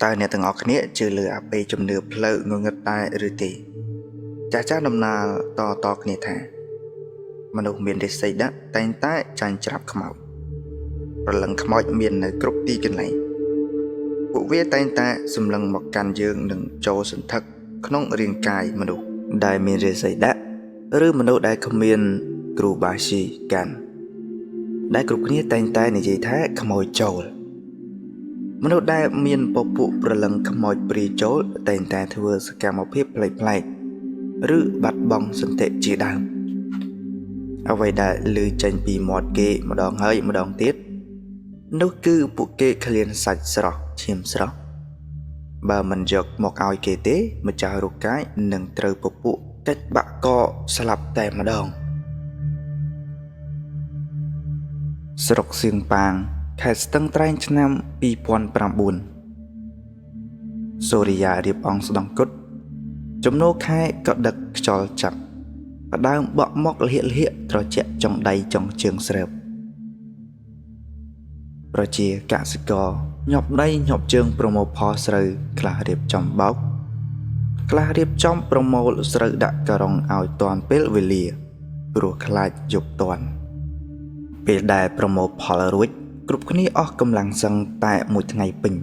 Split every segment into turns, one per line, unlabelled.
តើអ្នកទាំងអស់គ្នាជឿលើអបិយជំនឿផ្លូវងងឹតដែរឬទេចាស់ចាស់ដំណាលតតគ្នាថាមនុស្សមានរិស័យដាក់តែងតែចាញ់ច្រាប់ខ្មោចព្រលឹងខ្មោចមាននៅគ្រប់ទីកន្លែងពួកវាតែងតែសម្លឹងមកកាន់យើងនិងចូលសន្ធឹកក្នុងរាងកាយមនុស្សដែលមានរិស័យដាក់ឬមនុស្សដែលគ្មានគ្រូបាស៊ីកាន់ដែលគ្រប់គ្នាតែងតែនិយាយថាខ្មោចចូលមនុស្សដែលមានពពួកព្រលឹងខ្មោចព្រាយចូលតែងតែធ្វើសកម្មភាពប្លែកៗឬបាត់បង់សតិជាដើមអ្វីដែលឮចេញពីមាត់គេម្ដងហើយម្ដងទៀតនោះគឺពួកគេឃ្លានសាច់ស្រស់ឈាមស្រស់បើមិនយកមកឲ្យគេទេម្ចាស់រូបកាយនឹងត្រូវពពួកកិច្ចបាក់កស្លាប់តែម្ដងស្រុកសៀងប៉ាងខេត្តស្ទឹងត្រែងឆ្នាំ2009សូរិយារៀបអង្គស្ដង់គុតចំណូលខែក៏ដឹកខ្យល់ចាប់ផ្ដើមបក់មកលហៀកលហៀកត្រជាក់ចុងដៃចុងជើងស្រើបប្រជាកសិករញាប់ដៃញាប់ជើងប្រមូលផលស្រូវខ្លះរៀបចំបោកខ្លះរៀបចំប្រមូលស្រូវដាក់ការុងឲ្យទាន់ពេលវេលាព្រោះខ្លាចយប់ទាន់ពេលដែលប្រមូលផលរួចគ្រប់គ្នាអស់កម្លាំងសឹងតែមួយថ្ងៃពេញ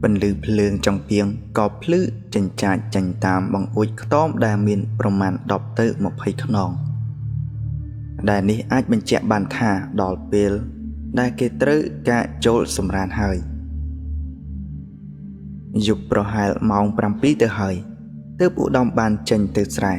ពន្លឺភ្លើងចង្គៀងក៏ភ្លឺចិញ្ចាចចេញតាមបង្អួចខ្ទមដែលមានប្រមាណ10ទៅ20ខ្នងដែលនេះអាចបញ្ជាក់បានថាដល់ពេលដែលគេត្រូវការចូលសម្រានហើយយប់ប្រហែលម៉ោង7ទៅហើយទើបឧត្តមបានចេញទៅស្រែ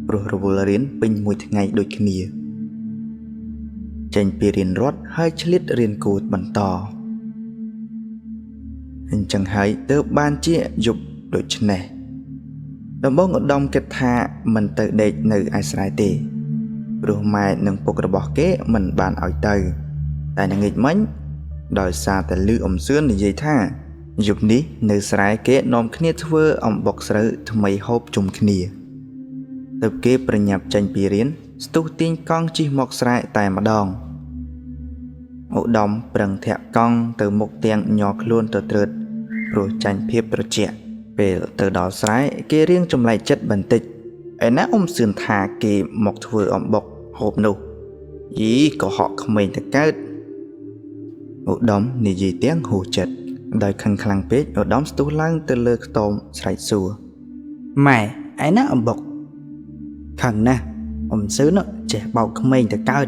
ព្រោះរវល់រៀនពេញមួយថ្ងៃដូចគ្នាចេញពីរៀនរត់ហើយឆ្លៀតរៀនគូតបន្តអញ្ចឹងហើយទើបបានជាយប់ដូច្នេះដំបូងឧត្តមគិតថាមិនទៅដេកនៅឯស្រែទេព្រោះម៉ែនិងពុករបស់គេមិនបានឲ្យទៅតែល្ងាចមិញដោយសារតែលឺអំសឿននិយាយថាយប់នេះនៅស្រែគេនាំគ្នាធ្វើអំបុកស្រូវថ្មីហូបជុំគ្នាទើបគេប្រញាប់ចេញពីរៀនស្ទុះទាញកង់ជិះមកស្រែតែម្ដងឧត្តមប្រឹងធាក់កង់ទៅមុខទាំងញ័រខ្លួនទៅត្រើតព្រោះចាញ់ភាពត្រជាក់ពេលទៅដល់ស្រែគេរៀងចម្លែកចិត្តបន្តិចឯណាអ៊ំសឿនថាគេមកធ្វើអំបុកហូបនោះយីក៏ហក់ក្មេងទៅកើតឧត្តមនិយាយទាំងហួសចិត្តដោយខឹងខ្លាំងពេកឧត្តមស្ទុះឡើងទៅលើខ្ទមស្រែកសួរម៉ែឯណាអំបុកខឹងណាស់អ៊ំសឿនចេះបោកក្មេងទៅកើត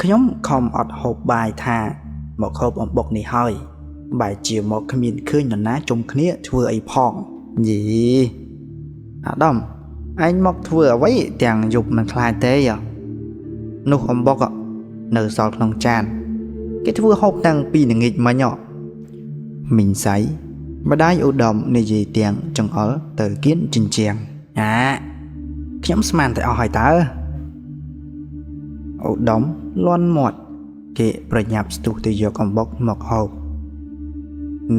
ខ្ញុំខំអត់ហូបបាយថាមកហូបអំបុកនេះហើយបែរជាមកគ្មានឃើញនរណាជុំគ្នាធ្វើអីផងយីអាដាមឯងមកធ្វើអ្វីទាំងយប់មិនខ្លាចទេនោះអំបុកនៅសល់ក្នុងចានគេធ្វើហូបតាំងពីល្ងាចមិញមីងសៃម្ដាយឧត្តមនិយាយទាំងចង្អុលទៅគៀនជញ្ជាំងអាខ្ញុំស្មានតែអស់ហើយតើឧត្តមលន់មាត់គេប្រញាប់ស្ទុះទៅយកអំបុកមកហូប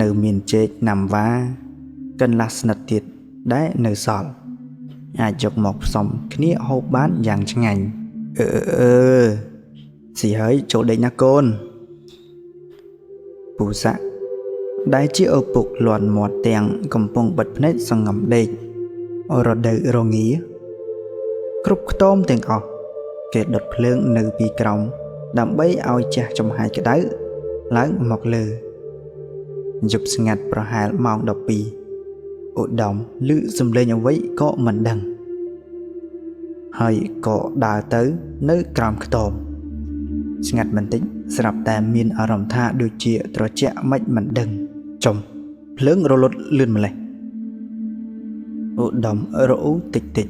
នៅមានចេកណាំវ៉ាកន្លះស្និតទៀតដែលនៅសល់អាចយកមកផ្សំគ្នាហូបបានយ៉ាងឆ្ងាញ់អឺស៊ីហើយចូលដេកណាកូនពូស័កដែលជាឪពុកលន់មាត់ទាំងកំពុងបិទភ្នែកសង្ងំដេករដូវរងាគ្រប់ខ្ទមទាំងអស់គេដុតភ្លើងនៅពីក្រោមដើម្បីឲ្យជះចំហាយក្តៅឡើងមកលើយប់ស្ងាត់ប្រហែលម៉ោង12ឧត្តមឮសំឡេងអ្វីក៏មិនដឹងហើយក៏ដើរទៅនៅក្រោមខ្ទមស្ងាត់បន្តិចស្រាប់តែមានអារម្មណ៍ថាដូចជាត្រជាក់មិនមិនដឹងចំភ្លើងរលត់លឿនម្ល៉េះឧត្តមរអ៊ូតិចតិច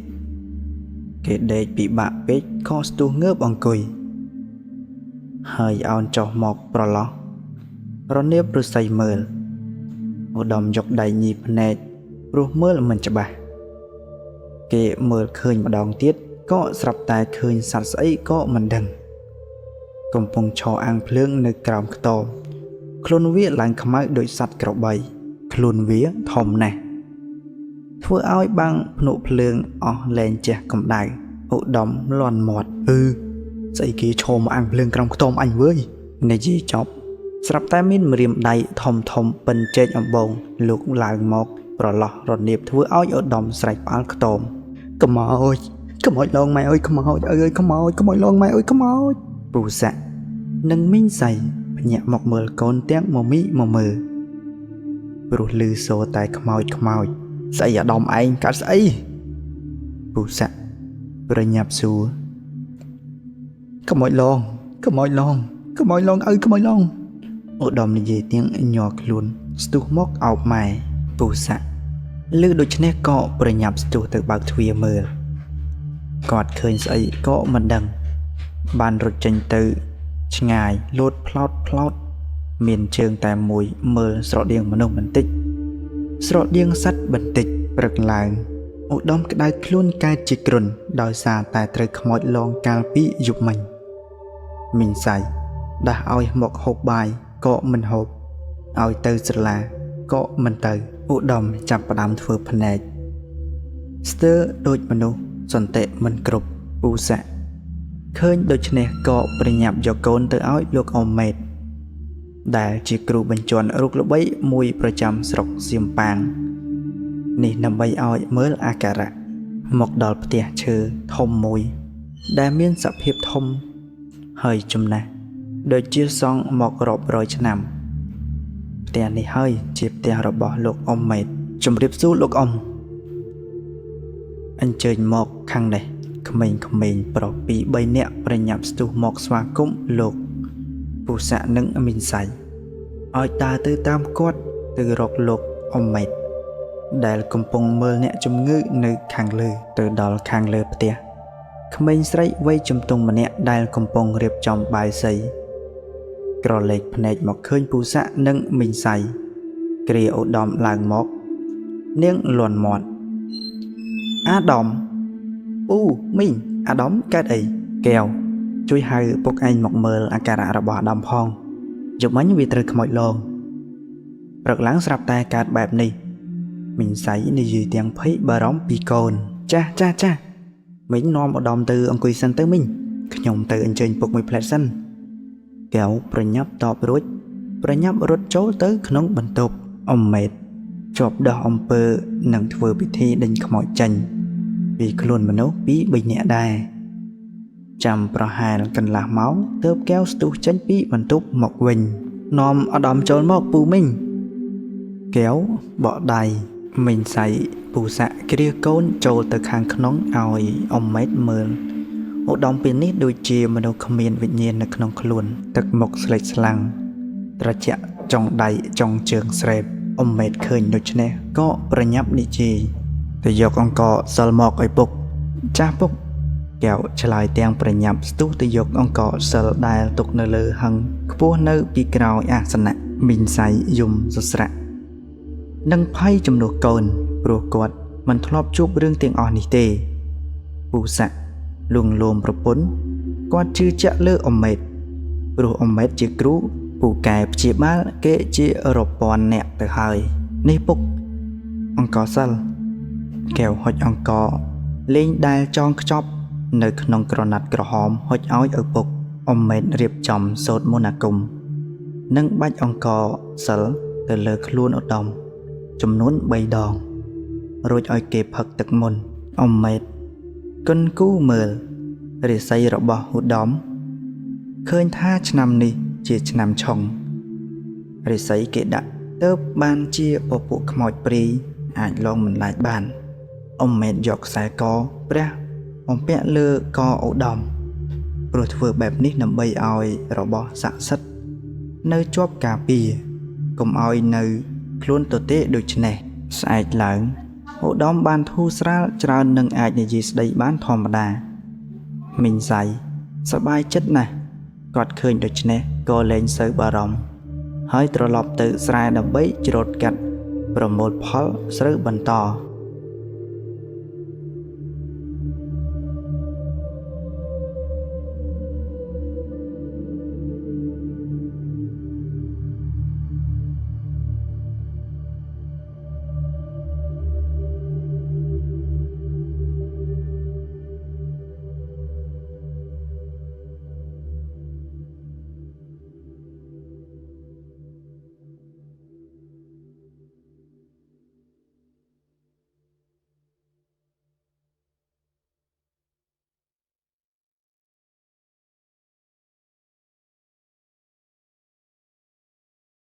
គេដេកពិបាកពេកក៏ស្ទុះងើបអង្គុយហើយអោនចុះមកប្រឡោះរនាបឫស្សីមើលឧត្តមយកដៃញីភ្នែកព្រោះមើលមិនច្បាស់គេមើលឃើញម្ដងទៀតក៏ស្រាប់តែឃើញសត្វស្អីក៏មិនដឹងកំពុងឈរអាំងភ្លើងនៅក្រោមខ្ទមខ្លួនវាឡើងខ្មៅដូចសត្វក្របីខ្លួនវាធំណាស់ធ្វើឲ្យបាំងភ្នក់ភ្លើងអស់លែងជះកម្ដៅឧត្តមលន់មាត់អឺស្អីគេឈរមកអាំងភ្លើងក្រោមខ្ទមអញវើយនិយាយចប់ ស្រាប់តែមានម្រាមដៃធំធំពិនចេកអំបូងលោកឡើងមកប្រឡោះរនាបធ្វើឲ្យឧត្តមស្រែកផ្អើលខ្ទមខ្មោចខ្មោចលងម៉ែអើយខ្មោចអើយខ្មោចខ្មោចលងម៉ែអើយខ្មោចពូស័កនិងមីងសៃភ្ញាក់មកមើលកូនទាំងមមីមមើព្រោះឮសូរតែខ្មោចខ្មោចស្អីអាដាមឯងកាត់ស្អីពូស័កប្រញាប់សួរខ្មោចលងខ្មោចលងខ្មោចលងអើយខ្មោចលងឧត្តមនិយាយទាំងញ័រខ្លួនស្ទុះមកអោបម៉ែពូស័កឮដូច្នេះក៏ប្រញាប់ស្ទុះទៅបើកទ្វារមើលគាត់ឃើញស្អីក៏មិនដឹងបានរត់ចេញទៅឆ្ងាយលោតផ្លោតផ្លោតមានជើងតែមួយមើលស្រដៀងមនុស្សបន្តិចស្រដៀងសត្វបន្តិចព្រឹកឡើងឧត្តមក្តៅខ្លួនកើតជាគ្រុនដោយសារតែត្រូវខ្មោចលងកាលពីយប់មិញមីងសៃដាស់ឲ្យមកហូបបាយក៏មិនហូបឲ្យទៅស្រឡាក៏មិនទៅឧត្តមចាប់ផ្ដើមធ្វើភ្នែកស្ទើរដូចមនុស្សសន្តិមិនគ្រប់ពូស័កឃើញដូច្នេះក៏ប្រញាប់យកកូនទៅឲ្យលោកអ៊ំម៉េតដែលជាគ្រូបញ្ជាន់រូបល្បីមួយប្រចាំស្រុកសៀមប៉ាងនេះដើម្បីឲ្យមើលអាការៈមកដល់ផ្ទះឈើធំមួយដែលមានសភាពធំហើយចំណាស់ដូចជាសង់មករាប់រយឆ្នាំផ្ទះនេះហើយជាផ្ទះរបស់លោកអ៊ំម៉េតជម្រាបសួរលោកអ៊ំអញ្ជើញមកខាងនេះក្មេងៗប្រុសពីរបីនាក់ប្រញាប់ស្ទុះមកស្វាគមន៍លោកពូស័កនិងមីងសៃឲ្យដើរទៅតាមគាត់ទៅរកលោកអ៊ំម៉េតដែលកំពុងមើលអ្នកជំងឺនៅខាងលើទៅដល់ខាងលើផ្ទះក្មេងស្រីវ័យជំទង់ម្នាក់ដែលកំពុងរៀបចំបាយសីក្រឡេកភ្នែកមកឃើញពូស័កនិងមីងសៃគ្រាឧត្តមឡើងមកនាងលន់មាត់អាដាមពូមីងអាដាមកើតអីកែវជួយហៅពុកឯងមកមើលអាការៈរបស់អាដាមផងយប់មិញវាត្រូវខ្មោចលងព្រឹកឡើងស្រាប់តែកើតបែបនេះមីងសៃនិយាយទាំងភ័យបារម្ភពីកូនចាស់ចាស់ចាស់មីងនាំឧត្តមទៅអង្គុយសិនទៅមីងខ្ញុំទៅអញ្ជើញពុកមួយផ្លែតសិនកែវប្រញាប់តបរួចប្រញាប់រត់ចូលទៅក្នុងបន្ទប់អ៊ំម៉េតជាប់ដោះអំពើនឹងធ្វើពិធីដេញខ្មោចចេញពីខ្លួនមនុស្សពីបីនាក់ដែរចាំប្រហែលកន្លះម៉ោងទើបកែវស្ទុះចេញពីបន្ទប់មកវិញនាំឧត្តមចូលមកពូមីងកែវបកដៃមីងសៃពូស័កគ្រាកូនចូលទៅខាងក្នុងឲ្យអ៊ំម៉េតមើលឧត្តមពេលនេះដូចជាមនុស្សគ្មានវិញ្ញាណនៅក្នុងខ្លួនទឹកមុខស្លេកស្លាំងត្រជាក់ចុងដៃចុងជើងស្រេបអ៊ំម៉េតឃើញដូច្នេះក៏ប្រញាប់និយាយទៅយកអង្ករសិលមកឲ្យពុកចាស់ពុកកែវឆ្លើយទាំងប្រញាប់ស្ទុះទៅយកអង្ករសិលដែលទុកនៅលើហឹងខ្ពស់នៅពីក្រោយអាសនៈមីងសៃយំសស្រាក់និងភ័យជំនួសកូនព្រោះគាត់មិនធ្លាប់ជួបរឿងទាំងអស់នេះទេពូស័កលួងលោមប្រពន្ធគាត់ជឿជាក់លើអ៊ំម៉េតព្រោះអ៊ំម៉េតជាគ្រូពូកែព្យាបាលគេជារាប់ពាន់អ្នកទៅហើយនេះពុកអង្ករសិលកែវហុចអង្ករលេងដែលចងខ្ចប់នៅក្នុងក្រណាត់ក្រហមហុចឲ្យឪពុកអ៊ំម៉េតរៀបចំសូត្រមន្តអាគមនិងបាច់អង្ករសិលទៅលើខ្លួនឧត្តមចំនួន3ដងរួចឲ្យគេផឹកទឹកមន្តអ៊ំម៉េតកិនគូមើលរាសីរបស់ឧត្តមឃើញថាឆ្នាំនេះជាឆ្នាំឆុងរាសីគេដាក់ទៅបានជាពពួកខ្មោចព្រាយអាចលងមិនឡាចបានអ៊ំម៉េតយកខ្សែកព្រះបំពាក់លើកឧត្តមព្រោះធ្វើបែបនេះដើម្បីឲ្យរបស់ស័ក្តិសិទ្ធិនៅជាប់ការពារកុំឲ្យនៅខ្លួនទទេដូច្នេះស្អែកឡើងឧត្តមបានធូរស្រាលច្រើននឹងអាចនិយាយស្ដីបានធម្មតាមីងសៃសប្បាយចិត្តណាស់គាត់ឃើញដូច្នេះក៏លែងសូវបារម្ភហើយត្រឡប់ទៅស្រែដើម្បីច្រូតកាត់ប្រមូលផលស្រូវបន្ត